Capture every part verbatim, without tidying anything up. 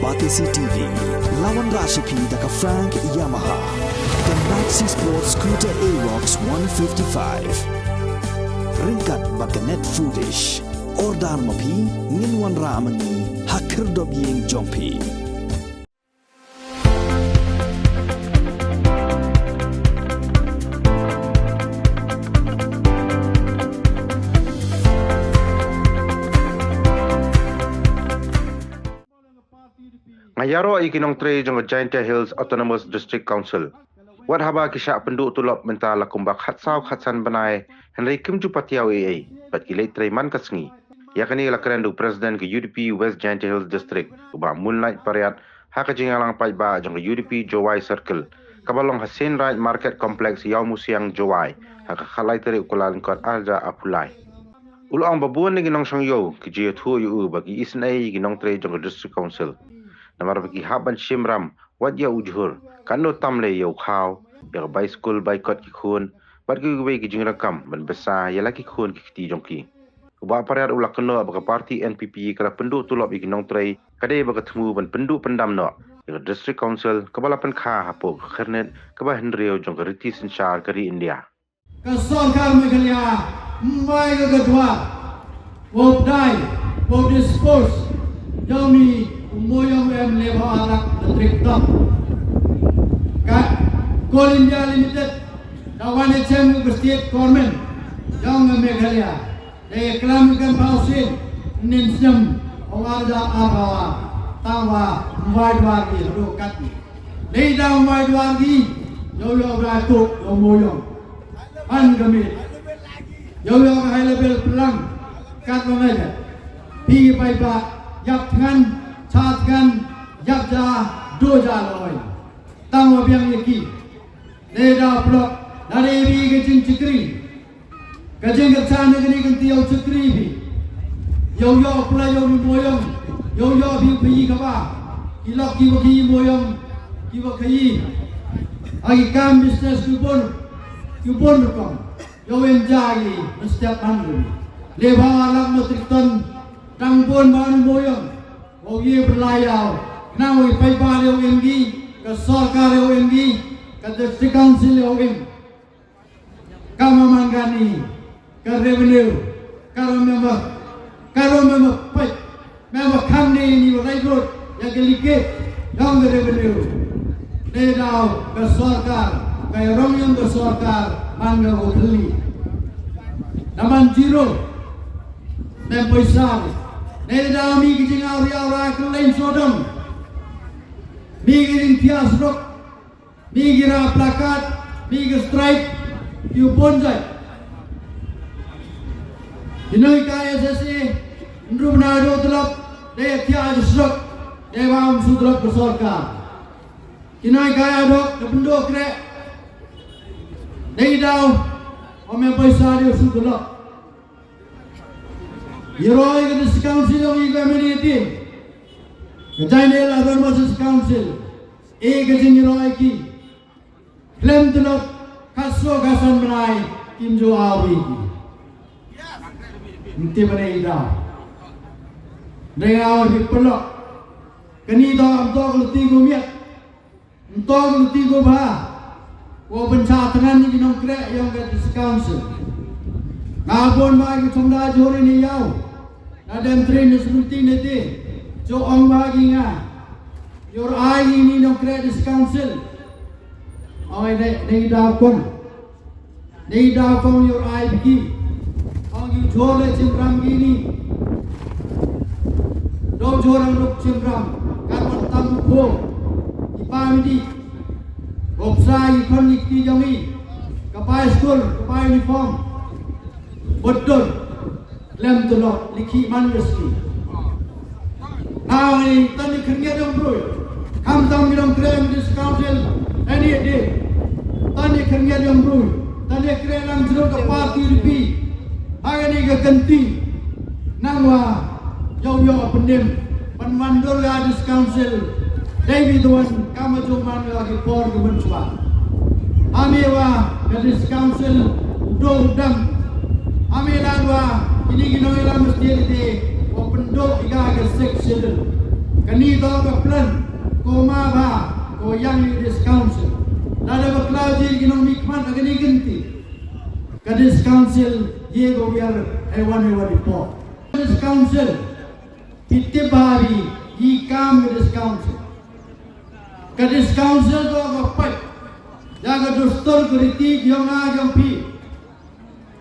Batesi T V, la wanrah sha phi da ka Frank Yamaha, ka Maxi Sport Scooter Aerox one fifty-five. Ryngkat bad ka Net Foodish. Order ma phi, ngin wanrah ma ngi ha khyrdop ïing jong phi. Nga ïaroh ïa ki nongtrei jong ka Jaintia Hills Autonomous District Council. Wat haba ki shah pynduh tulop mynta la kumba khatsaw khatsan bnai, hynrei kim ju patiaw ei ei bad ki leit trei man ka sngi. Ïa kane la kren da u President ka U D P West Jaintia Hills District, u Bah Moonlight Pariat, ha ka jingïalang paidbah jong ka U D P Jowai Circle, kaba long ha Seinright Market Complex, Ïawmusiang, Jowai, ha ka khatlai tarik u Kyllalyngkot arhajar arphew lai. U la ong ba bun na ki nongshong ïew ki ju ïathuh ïa u ba ki isynei ïa ki nongtrei jong ka District Council. Namar ba ki hap ban shim ram wat ïa u jhur, katno tam lei ïa u khaw, ïa ka bai skul bai kot ki khun, bad kiwei kiwei ki jingdonkam ban bsa ïa la ki khun ki kti jong ki. U Bah Pariat u la kynnoh ba ka party N P P ka la pynduh tulop ïa ki nongtrei, ka dei ba ka thmu ban pynduh pyndam noh ïa ka District Council kaba la pynkha hapoh ka khyrnit kaba hynriew jong ka riti synshar ka ri India. Ka sorkar Meghalaya ym bai ka ka dwar wow pdai, wow dispose jong ni u mooïong em le ba arak na trik tom. Ka Coal India Limited da wan ïa chem ka state government jong ka Meghalaya. Dei klam kan pau sin nin snem ong arja arbawa tangwa ym bai dwar ki haduh kat ni. Dei da ym bai dwar ki yow yow da tuk yow mooïong. Pan ka miet. Yow yow ka high level plang. Kat ma ngai da. Pi pai pa. Yap tngan. Cha tngan. Yap ja. Do ja loi. Tang wa biang ye ki. Ne da plok. Da ne bi ka jing chikri. Ka jing ka chan ne kani kan ti yow chikri bi. Yow yow pula yow ni mooïong. Yow yow bi pi ka ba. Ki lok ki wa ki mooïong. Ki wa ki. Agi kam business ki bun. Ki bun rukom. Yow em jagi, mestep mandu. Leba alak matrik ton, tang bon manu moyong. Wow ye berlayau, na wow paipa leo em gi, ka sorkar leo em gi, ka district council leo em. Kama mangani, ka revenue, ka member, ka member pai. Member kham ni ni rai rot ya ke likit dong ke revenue. Dei dau ke sorkar, ke rong yang ke sorkar, man ke wotli. Naman zero. Mem poisa. Dei dau mi ke jing au riau ra ke lain sodong. Mi ke jing tias rok. Mi ki ra plakat, mi ki strike, ki u pun jai. Ki noi ka S S A, nru bna do tlop, de thia ju srok, de bam su tlop ke sorkar. Ki noi ka ya dok, de pendo krek, de dau, ome poisa de su tlop. Yeroi ke dis council ong i ka meni tin. Ke jai ne la don mas council. E ke jing yeroi ki. Klem tulop, kaso kasan bnai, kim jo awi. Nti bnai ida. Dei awi pelok. Kani do am tok luti gumiat. Am tok luti gubha. Wo pencha tengan ni nong krek yong ke dis council. Ngabon ma ki chongda jori ni yau. Na dem train ni seventeen ni ti. Jo ong ba gi nga. Yor ai ni nong krek dis council. Oi ne ne da kon. Ne da kon yor ai biki. Ong yu jor le chim ram gi ni. Do jor ang ruk chim ram. Kan wan tam ko. Ipa mi di. Gopsa i kon ni ki jong i. Kapai school, kapai uniform. Betul. Lem tulok, likhi man yuski. Nau ni, tani khyndiat yong brui. Kam tam yong krem dis council, any day. Tani khyndiat yong brui. Tani krem lang jeruk ke party ripi. Agani ke kenti. Nangwa, yong yong apenim. Pan mandor ya dis council. Dei bi tuan kama jong man ya ki por ki menchwa. Ami wa ya dis council do dam. Ami lan wa ini ki noi lan mesti di wa pendok iga ke six schedule. Kani Ki to ka plan, ko ma ba, ko ïang ïa u District Council. Lada ba khlaw jin ki nongmihkhmat ha kane ka kynti, ka District Council ïa ka wiar haiwan haiwan i por. District Council, phi tip ba phi, i kam ka District Council. Ka District Council to ka pait ïa ka dustur ka riti jong nga jong phi.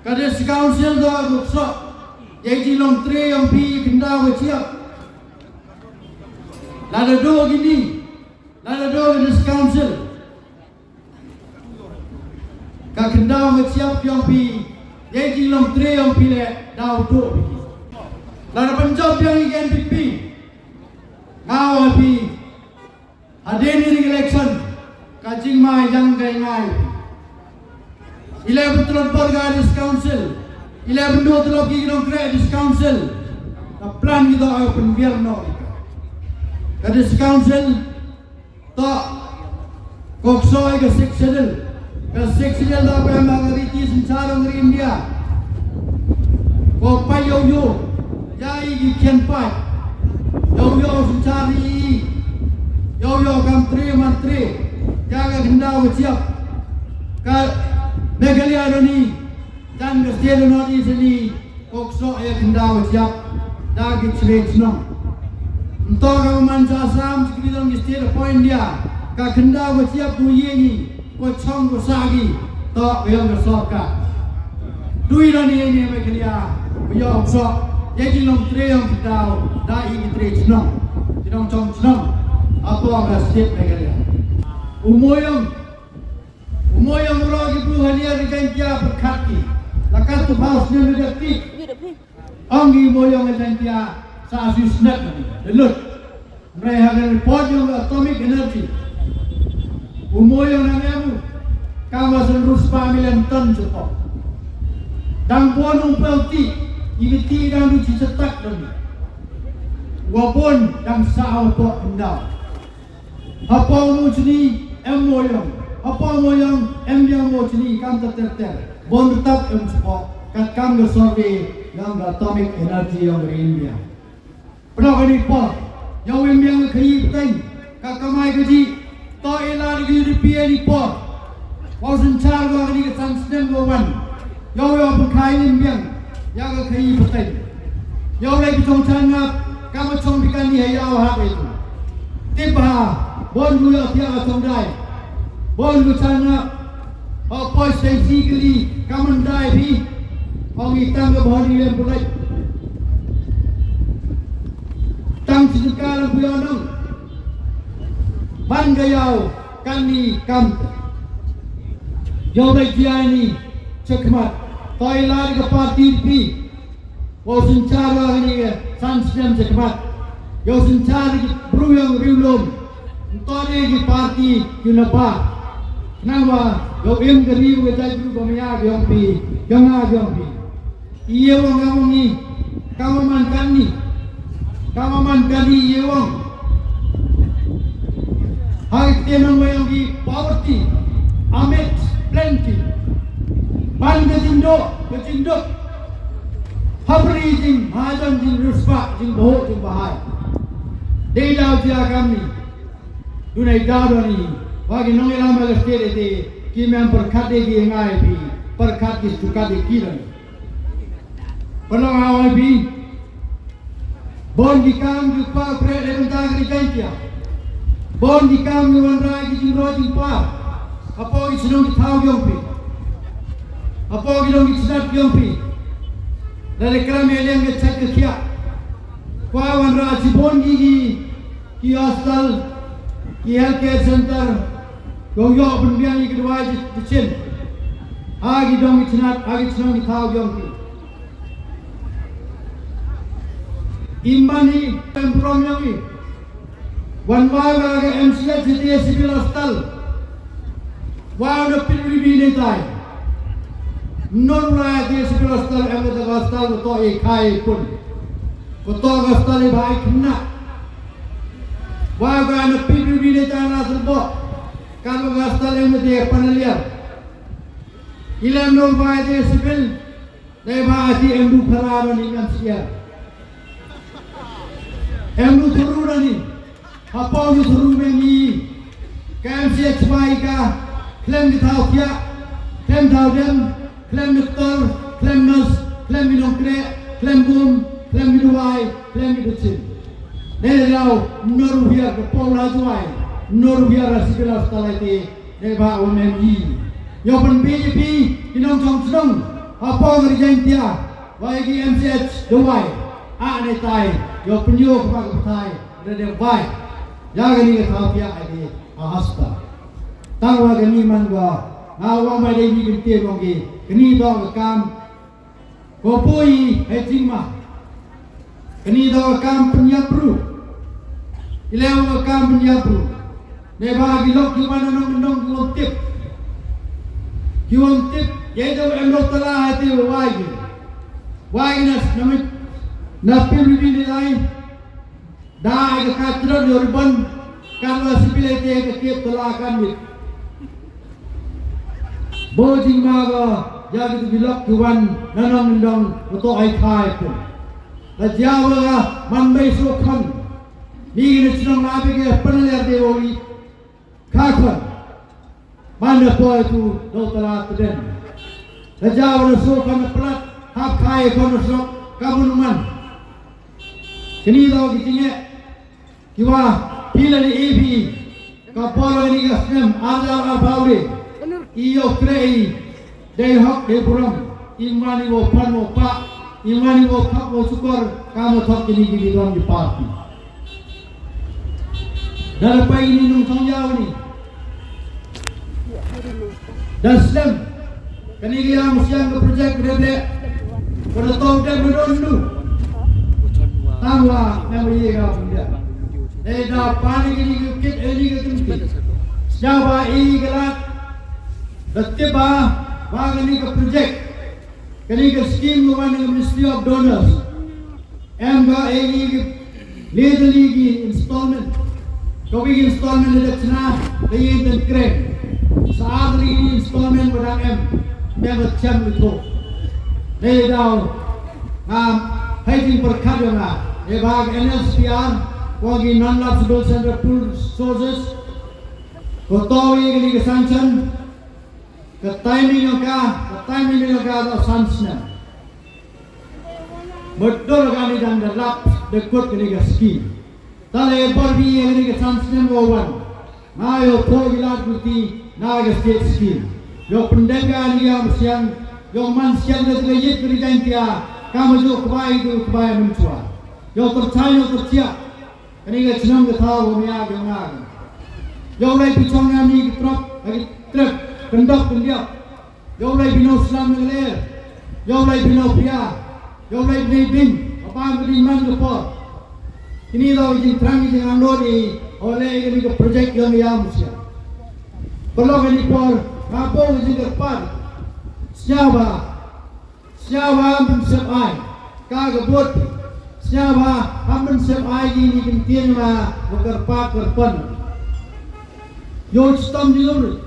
Ka District Council to ka ksoh ïa i jinglong tre jong phi, i khyndaw ka shyiap. Lada dei kine, lada dei ka District Council, ka khyndaw ka shyiap jong phi, ïa i jinglong tre jong phi leh daw to. Lada pynjop biang ïa ka N P P, nga ong ïa phi, hadien ïa ka election, ka jingma ïang kai ngai. I leh ban tlot bor ka District Council, i leh ban duh tlot ki nongtrei District Council. Ka plan ki to ai pynbiang noh ïa ka. Ka District Council to, ko ksoh ïa ka Sixth Schedule. Ka Sixth Schedule to pynbna ka riti synshar jong ka ri India. Ko pait ïoh ïoh ïa i ki khian pait, ïoh ïoh synshar i, ïoh ïoh kam tre man tre ïa ka khyndaw ka shyiap. Ka Meghalaya doni, jan ka state North East ni, ko ksoh ïa ka khyndaw ka shyiap da ki shnong shnong. Nto ka man sha Assam, ki bidang ki state hapoh India, ka khyndaw ka shyiap ko ïa ngi, ko chong ko sah ki, to ka ïong ka sorkar. Dei doni ïa ngi Meghalaya, ko ïong ksoh ïa ki nongtrei ïong ki daw da i ki trei shnong, ki nongchong shnong hapoh ka state Meghalaya. U Moyong, u Moyong, u roi ki bru ha nia ri Jaintia pyrkhat ki. La katto phaw snem da ki. Ong ki u Moyong ri Jaintia sa shu snet na ki. Da lut. Mrai ha ka report jong ka Atomic Energy. U Moyong nang em u. Kam wa san rus pa million ton chetok. Dang bun u pel ti. I ti dang du chi chetak dang. Wa bun dang sa u pok ndau. Hapoh Mawchini em Moyong. Hapoh Moyong em biang Mawchini kam ter ter ter. Bun tap em support. Kat kam ka survey jong ka Atomic Energy jong ka India. Pynlong kane por. Ïa u im biang ka khaïi pateng. Ka kamai kajih. To ïa la da ka U D P ha kane por. Wa u synshar wa kane ka san snem wa wan. Ïa u ïa u pynkhie im biang ïa ka khaïi pateng. Ïa u lei ka chong chan ngap, ka ma chong bikan ni ha ïa u hap ïa u. Tip ba, bun u ïa u thiah ka chong dai. Bun u chan ngap, ha poi station kali, ka man dai phi. Ong i tang ka bun i lem pulai. Tang si ka lam phi ong. Ban ka ïa u. Kani kam. Ïa u dei jia ni chakhmat. To ïa la ka party phi. Wa u synshar wa ni san snem chakhmat. Ïa u synshar ki bru ïong riewlum. To ni ki party ki na ba. Nang wa ïa u im ka ri u ka jai bru ba maya ïong phi. Ïong nga ïong phi. Iewang awang i, kawaman kani, kawaman kani iewang. Hai tenang wayang i poverty, amidst plenty. Ban ka jingduk, ka jingduk. Hapri jing, hajan jing ruspa, jing boho, jing bahai. Dei daw jia kami. Dunai daw doni, wagi nong ilam ala state ete, ki mem perkat de ki ngai pi, perkat ki sukat de ki doni. Pynlong awai phi. Bun ki kam ki pa u khreh dei bynta ka ri Jaintia. Bun ki kam ki wanrah ki jingroi jingpar. Hapoh ki shnong ki thaw ki ong phi. Hapoh ki dong ki chnat ki ong phi. Da le kram ïa liang ka chait ka khiah. Kwa wanrah chi bun ki ki ki hospital, ki healthcare center, ki ïoh pynbiang ïa ki dawai ki chin. Ha ki dong ki chnat, ha ki chnong ki thaw ki ong ki. Imani pem prom ïong i. Wan wa wa ka M C H City Civil Hospital. Wa na pit ri bi ne tai. Non wa ti Civil Hospital em ka hospital ko to e khai pun. Ko to ka hospital e bai kena. Wa ga na pit ri bi ne tai na sel bo. Ka ka hospital em ka ti panaliar. Ilam non wa ti civil. Dei ba ati em du phara rani ngam sia. Em du thuru rani. Hapoh ki thru mynmiet ka M C H Y ka khlem ki thaw thiah, khlem thaw dem, khlem doktor, khlem nurse, khlem ki nongtrei, khlem ki um, khlem ki dawai, khlem ki dawai. Dei daw nor wiar ka pong la jwai, nor wiar la sikila stalai te, dei ba u M M E. Yo pan B J P, ki nongchong chnong, hapoh ka Jaintia, wai ki M C H dawai, a ne tai, yo pan yo ka ba ka thai, dei dei wai. Ya kani ka thaw thiah ai ki a hospital. Tang wa kani man wa nga wa mai dei ni kynti kong ki kani dong ka kam. Ko pui he jingma. Kani dong ka kam pynïap bru. Ile wa ka kam pynïap bru. Ne ba ki lok ki wan nong nong ki won tip. Ki won tip. Ye dong em dong tala hai ti wa wai ki. Wai ki nas namit. Na pim ri ni lai. Da ai ka ka trot yor ban kan la sipile te ka kep tala kan mit. Bo jingma ga ya ki tu bilok ki wan na nong ndong ko to ai khai pun. La jawa ga man bai so khan. Ni ni chnong na bi ke pan ler de wo i. Ka khon. Ban da poi tu do tala tden. Da jaw da so kan plat hap khai kon so ka mun man. Kini do ki tinge. Ki wa pila ni ibi. Ka polo ni ka snem ada a bawe. Iyo krei. Dei hok dei burom, i mani wo pan wo pa, i mani wo thok wo sukor, ka mo thok kini kini don di party. Dala pa ini nung thong yaw ni. Da slem, kani ki yang siang ka project rede, pada tong de bedon lu. Tangwa, nang ye ga bunda. Dei da pani kini ki kit, ini ki kini. Siapa i galat, Da tip ba, ba kani ka project, kani ka scheme ka wan na ka Ministry of Donors. Em ka e ki, ki, le da li ki installment. Ka wi ki installment da chna, da ye da kren. Sa ar li ki installment ba da em, ne ba chem li tho. Ne daw, um, hai jing perkat yo nga. E ba ka N S P R, ko ki non-lapsable central pool resources. Ko to ye kani ka sanction, Ka timing jong ka, ka timing jong ka da san snem. Mudor kani dang da lap da kut kani ka scheme. Tale bor bi kani ka san snem ko wan. Nga yo pho ki lad kuti na ka state scheme. Yo pendek kani yang siang, yo man siang da ka yit kani Jaintia, ka ma jo kbai tu kbai menchua. Yo terchai yo terchiak. Kani ka chnong ka thaw ba mia ka nga ka. Yow lai pi chong nga mi ka trap, ka ki trap, ka ndok ka ndiak. Yow lai pi no slam na ka ler. Yow lai pi no pia. Yow lai pi bing. Ka bam ka ding man ka por. Kini daw ka jingtrang ka jingangnud i, o lai kani ka project yong ya musia. Palo kani por, nga po ka jingkyrpad. Sia ba, Sia ba ban sep ai ka ka bot. Sia ba ban sep ai ki ni kin tien ma ko kyrpad kyrpan. Yo stam di lur,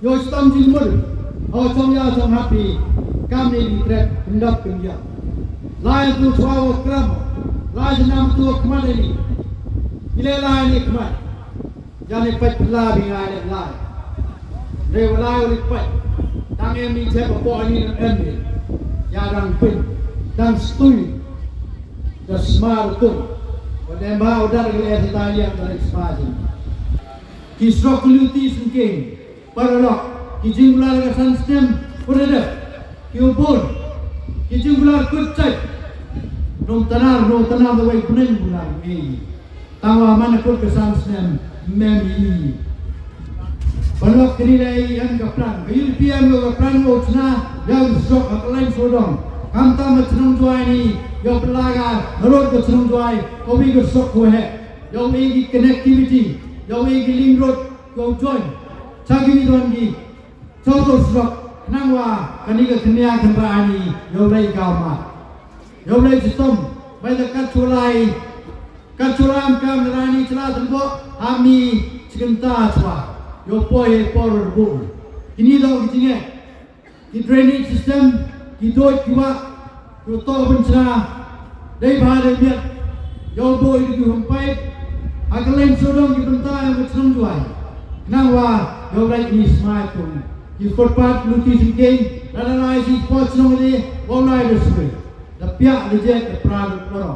yo stam di lur. Aw chong ya chong happy. Kam ni di trek ndap kin ya. Lai tu chwa wo kram. Lai nam tu kman ni. Ile lai ni kman. Jani pait pla bi ngai le lai. Re walai uli pait. Tang em ni jep apo ani em ni. Ya dang pin. Dang stui. Da smar tu. Wa dem ba udar le Italian da expansion. Ki srok luti sengking. Paralok. Ki jingula le san stem. Pura da. Ki ubur. Ki jingula kut chai. Nong tanar, nong tanar da wai kunen bula. Tangwa man kut ka san snem mem i. Balok kri lai an ka plan. Ka U P M ka plan mo chna ya u sok ka lain sodong. Kam tam chnong Jwai ni yo pelaga rot ka chnong Jwai. Ko wi ka sok ko he. Yo wi ki connectivity. Yo wi ki link road ko join. Chagi ni don gi. Chau to sok nang wa kani ka knia kan ba ani yo lai ka ma. Yo lai chitom. Bai da kat chulai. Ka churam kam rani chla tang bo ami chikin ta chwa. Yo poi por bu. Kini do ki jinge. Ki drainage system, ki doi ki wa, ki to ban chla. Dei ba dei miat. Yo bo i ki hum pipe. Ha ka leng sawdong ki bynta ïa ka chnong Jowai. Khnang wa ïoh lait ni smai kum ki footpath luti jingkeiñ, lada lai shi por chnong de wa lai da sui. Da piak da jek da pra da poro.